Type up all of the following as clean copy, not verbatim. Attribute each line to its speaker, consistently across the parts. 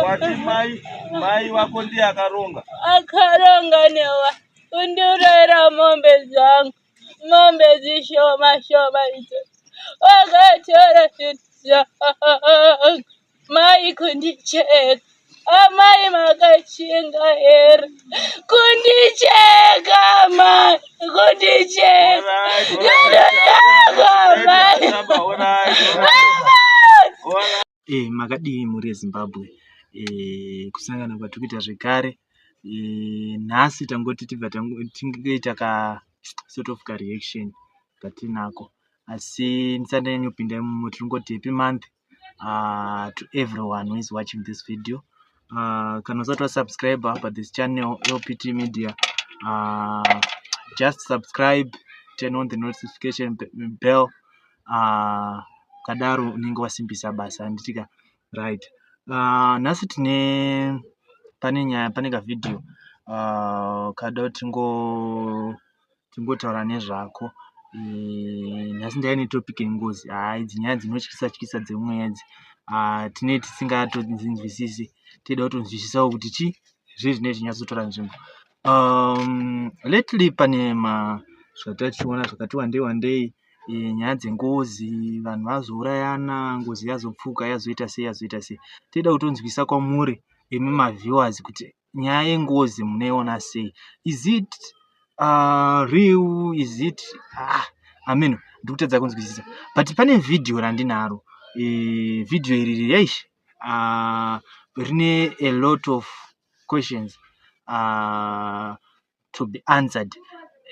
Speaker 1: Wati mai mai wako ndiye akaronga.
Speaker 2: Akaronga newa kundiurayira mombe dzangu. Mombe dzishoma shoma idzo. Wakatora zvinhu zvangu. Mai kundicheka. Amai makachinga here? Kundicheka mai, kundicheka. Zvinhu zvangu amai.
Speaker 3: Eh, makadii mhuri yeZimbabwe? Eh, kusangana kwatiri kuita zvekare. Eh, nhasi tangoti tibva tingoita ka sort of ka reaction katinako. Asi ndisati ndanyanyopinda imomo tiri kungoti happy month to everyone who is watching this video. Kana usati wasubscribe pa this channel LPT Media, just subscribe, turn on the notification bell. Ukadaro unenge wasimbisa basa, handiti ka? Right. Nhasi tine pane nyaya, pane kavhidhiyo kada kuti tingotaura nezvako. Nhasi ndauya netopic yengozi. Haa, idzi nyaya dzinotyisa tyisa dzemweya idzi, tinenge tisingatodzinzwisisi. Toda kutonzwisisawo kuti chii zvii zvinenge zvichinyatsotora nzvimbo. Lately pane zvatachiona zvakati wandei wandei, nyaya dzengozi, vanhu vazourayana, ngozi yazopfuka, yazoita sei, yazoita sei. Toda kutonzwisisa kwamuri imi maviewers kuti nyaya yengozi munoiona sei? Is it real? Is it I mean, ndiri kutadza kunzwisisa. But pane vhidhiyo randinaro. Vhidhiyo iri eish, rine a lot of questions to be answered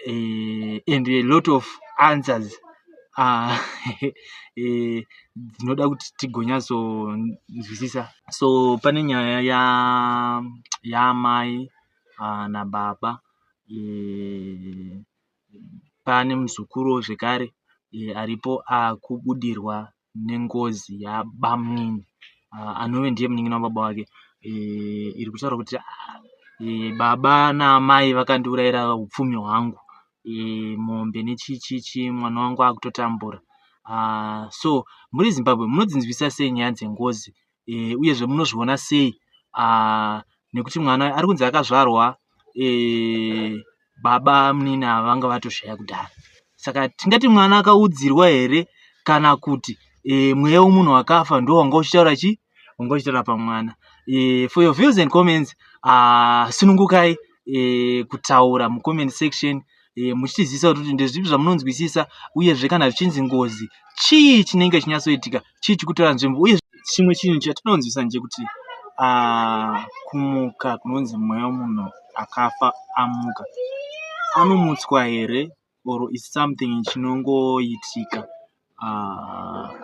Speaker 3: and a lot of answers dzinoda kuti tigonyatsonzwisisa. So pane nyaya yaamai nababa. Pane muzukuru zvekare aripo akubudirwa nengozi yabamunini anove ndiye munin'ina wababa vake, iri kutaura kuti baba naamai vakandiurayira upfumi hwangu, mombe nechii chii chii, mwana wangu akutotambura. So muri Zimbabwe munodzinzwisisa sei nyaya dzengozi, uyezve munozviona sei nekuti mwana ari kunzi akazvarwa baba munini ava vanga vatoshaya kudhara? Saka tingati mwana akaudzirwa here kana kuti mweya wemunhu wakafa ndo wanga uchitaura chi wanga uchitaura pamwana? For your views and comments, sunungukai kutaura mucomment section, muchitizivisa kuti ndezvipi zvamunonzwisisa, uyezve kana zvichinzi ngozi, chii chinenge chinyatsoitika, chii chikutora nzvimbo? Uye chimwe chinhu chatinonzwisisa ndechekuti kumuka kunonzi mweya wemunhu akafa amuka, anomutswa here or is something chinongoitika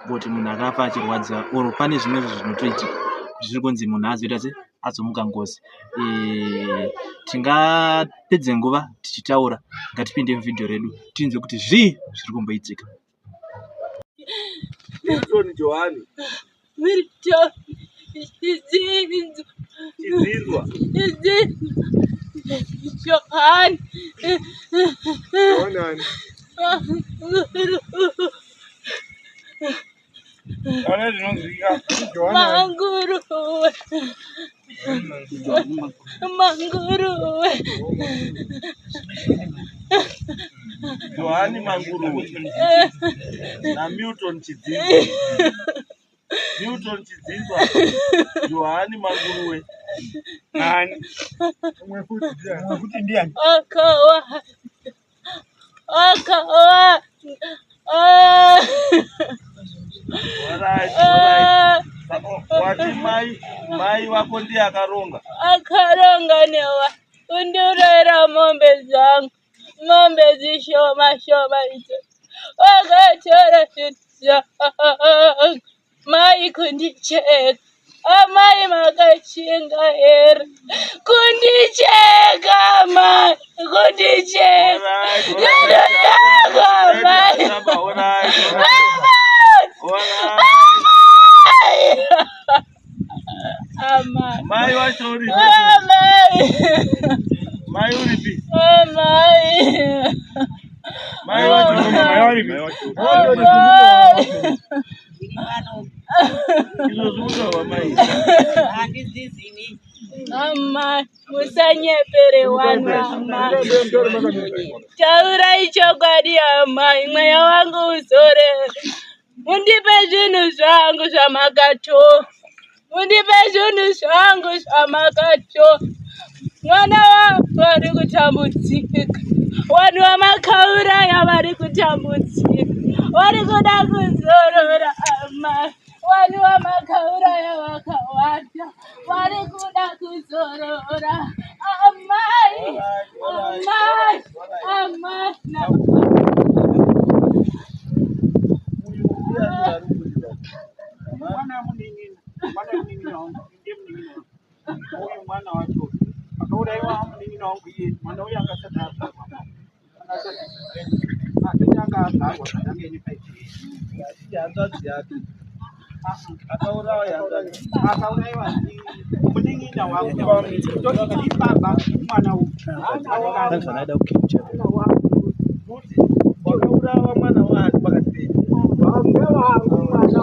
Speaker 3: kuti munhu akafa achirwadziwa, or pane zvimwe zvinotoitika zviri kunzi munhu azoita se azomuka ngozi? Tingapedze nguva tichitaura, ngatipinde muvhidhiyo redu tinzwe kuti zvii zviri kumboitika.
Speaker 1: Milton Johani.
Speaker 2: Milton Chizinzo.
Speaker 1: Chizinzwa.
Speaker 2: Chizinzo Johani.
Speaker 4: Johani.
Speaker 1: Ana zvinonzwika.
Speaker 2: Manguruwe. Manguruwe.
Speaker 1: Johani Manguruwe naMilton Chidzinzwa. Milton Chidzinzwa, Johani Manguruwe.
Speaker 4: Nani? Umwe futi ndiani? Umwe futi ndiani?
Speaker 2: Akawa. Akawa. Ah.
Speaker 1: Alright. Wati mai mai wako ndiye akaronga.
Speaker 2: Akaronga newa kundiurayira mombe dzangu. Mombe dzishoma shoma idzo. Wakatora zvinhu zvangu. Mai kundicheka. Amai makachinga here? Kundicheka mai, kundicheka. Zvinhu zvangu amai. Amai. Amai.
Speaker 1: Mai wacho uripi?
Speaker 2: Amai.
Speaker 1: Mai uripi?
Speaker 2: Amai.
Speaker 1: Mai wacho
Speaker 4: Mai waripi?
Speaker 2: Amai.
Speaker 1: Izvo zvinotaurwa mai.
Speaker 5: Handizizivi.
Speaker 2: Amai, musanyepere vanhu amai. Taurai chokwadi amai, mweya wangu uzore. Mundipe zvinhu zvangu zvamakatora. Mundipe zvinhu zvangu zvamakatora. Mwana wangu ari kutambudzika. Vanhu vamakauraya vari kutambudzika. Vari kuda kuzorora amai. Vanhu vamakauraya vakawanda. Vari kuda kuzorora amai. Amai. Amai.
Speaker 4: Mwana munin'ina, mwana munin'ina wangu, ndiye munin'ina wangu. Uyu mwana wacho akauraiwa munin'ina wangu iye, mwana uyu akasati azvarwa. Akasati asati anga azvarwa, anga ine 5 years.
Speaker 1: Hanzvadzi yake akaurawa, hanzvadzi.
Speaker 4: Akauraiwa munin'ina wangu, toti ndibaba mwana uyu.
Speaker 1: Kuti wakaurawa mwana waani pakati penyu?
Speaker 4: Wangu mwana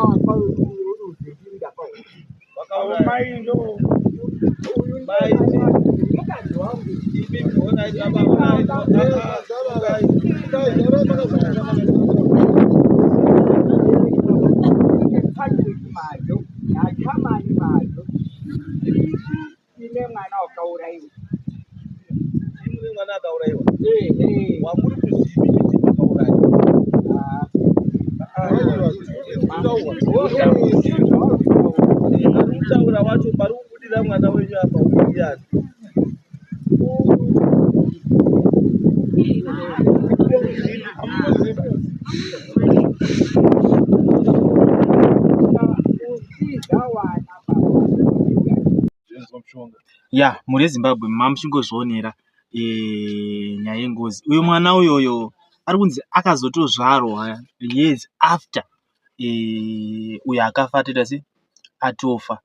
Speaker 1: Wakauraya.
Speaker 4: Mai ndo uyu.
Speaker 1: Mai.
Speaker 4: Mukadzi wangu.
Speaker 1: Imi, honai baba, honai, ah,
Speaker 4: Patrick Majo naChamani Majo, isu tine mwana wakaurayiwa.
Speaker 1: Imwe mwana akaurayiwa.
Speaker 4: Ehe.
Speaker 1: Wamuri kuzivi kuti akauraya? Ari kutaura wacho, pari kubudira mwana wenyu apa ndiani?
Speaker 4: Usizawana baba.
Speaker 3: Ya, mhuri yeZimbabwe, mamuchingozvionera nyaya yengozi. Uyu mwana uyoyo ari kunzi akazotozvarwa years after uyo akafa atoita sei, atofa.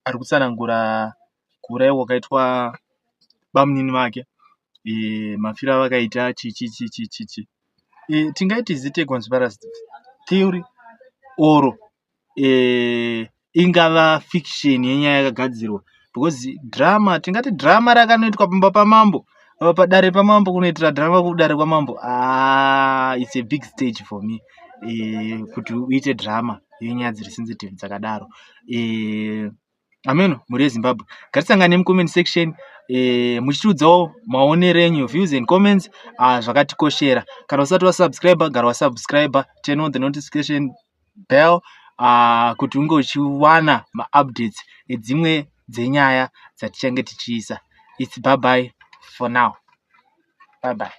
Speaker 3: Ari kutsanangura kuurayiwa kwakaitwa bamunini vake, mafiro avakaita, chichi chichi chichi. Tingaiti is it a conspiracy theory or ingava fiction yenyaya yakagadzirwa? Because drama, tingati drama rakanoitwa pamba pamambo, padare pamambo, kunoitira drama kudare kwamambo, ah, it's a big stage for me kuti uite drama yenyaya dziri sensitive dzakadaro. Ameno, mhuri yeZimbabwe, ngatisangane mucomment section muchitiudzawo maonero enyu, views and comments, zvakatikoshera. Kana usati wasubscribe, gara wasubscribe, turn on the notification bell kuti unge uchiwana maupdates edzimwe dzenyaya dzatichange tichiisa. It's bye bye for now, bye bye.